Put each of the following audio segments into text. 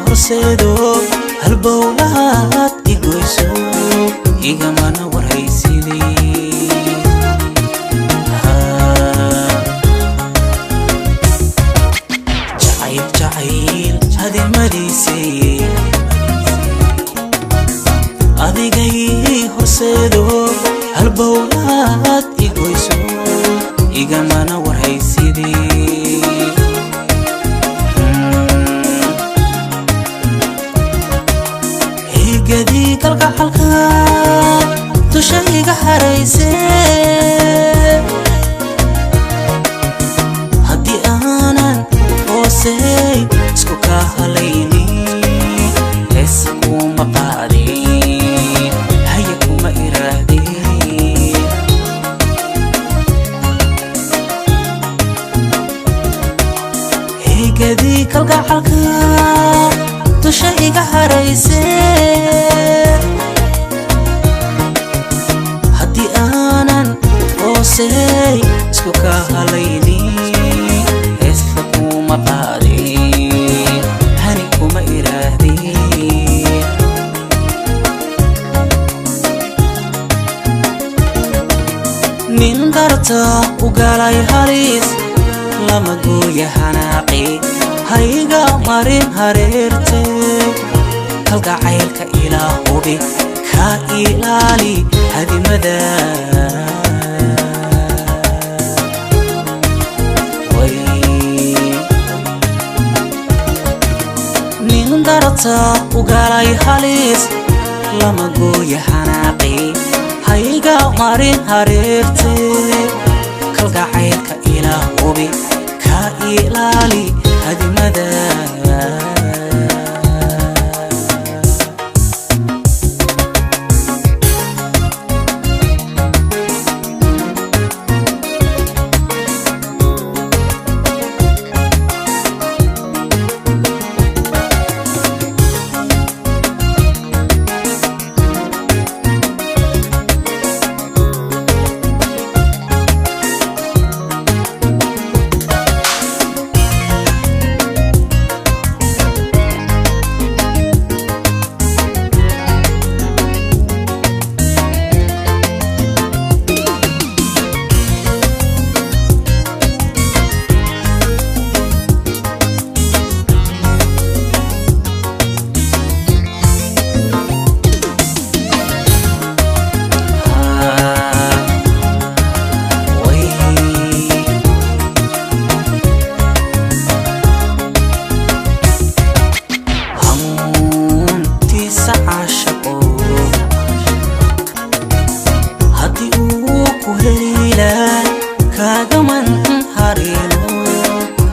Horseedo halbowlahaad igoyso, igamana warhaysidii. Jacayl jacayl hadimadiisii, adigay horseedo halbowlahaad igoyso, igamana warhaysidii. Higadii kalgacalka dusha iga harayse, haddii aanan hoosey isku kaa halayni, heesa kuma qaadin, haya kuma iraahdin. Higadii kalgacalka dusha iga harayse, haddii aanan hoosey isku kaa halayni, heesta kuma qaadin, hani kuma iraahdin. Nin darta u galay halis lama gooya hanaaqi, hayga marin hareerte. Kalgacaylka ilaa hubi, ka ilaali hadimada. Nin darta u galay halis lama gooya hanaaqi, hayga marin hareerte. Kalgacaylka ilaa hubi, ka ilaali hadimada. Hamuuntiisa caashaqo haddii uu ku heliilaa, kaagaman hareeno,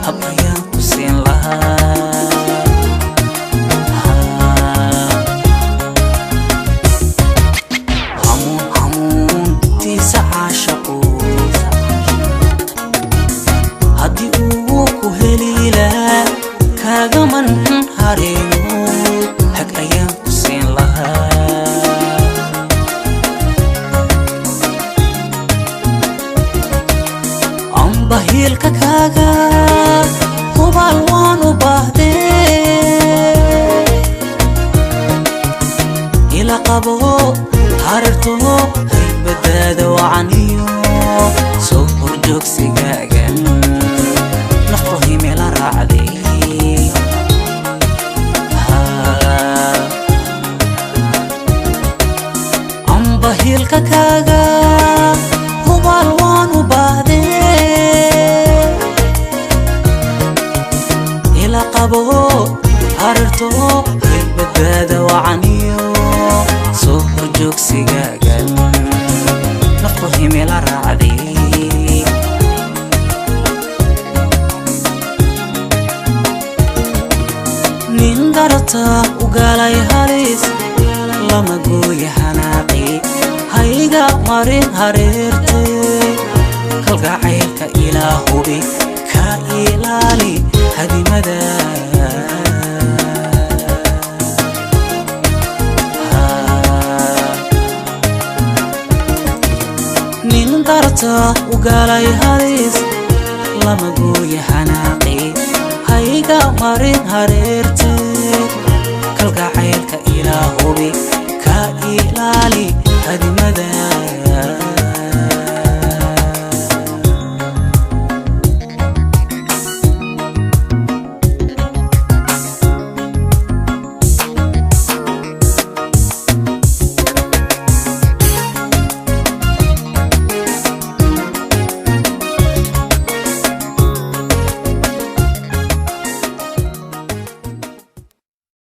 hab ayaan ku siin lahaa. Hamuun hamuuntiisa caashaqo haddii uu ku heliilaa, kaagaman hareeno, hag ayaan ku siin lahaa. Amba hiilka kaaga hubaal waan u baahdee, ila qabo harirto, haybadaada wacaniyo soo horjoogsigaagan naftu himila raacday. Amba hiilka kaaga hubaal waan u baahdee, ila qabo harirto, haybadaada wacaniyo soo horjoogsigaagan naftu himila raacday. Nin darta u galay halis lama gooya hanaaqi, hayga marin hareerte. Kalgacaylka ilaa hubi, ka ilaali hadimada. Nin darta u galay halis lama gooya hanaaqi, hayga marin hareerte. Ilaali, ka ilaali hadimada.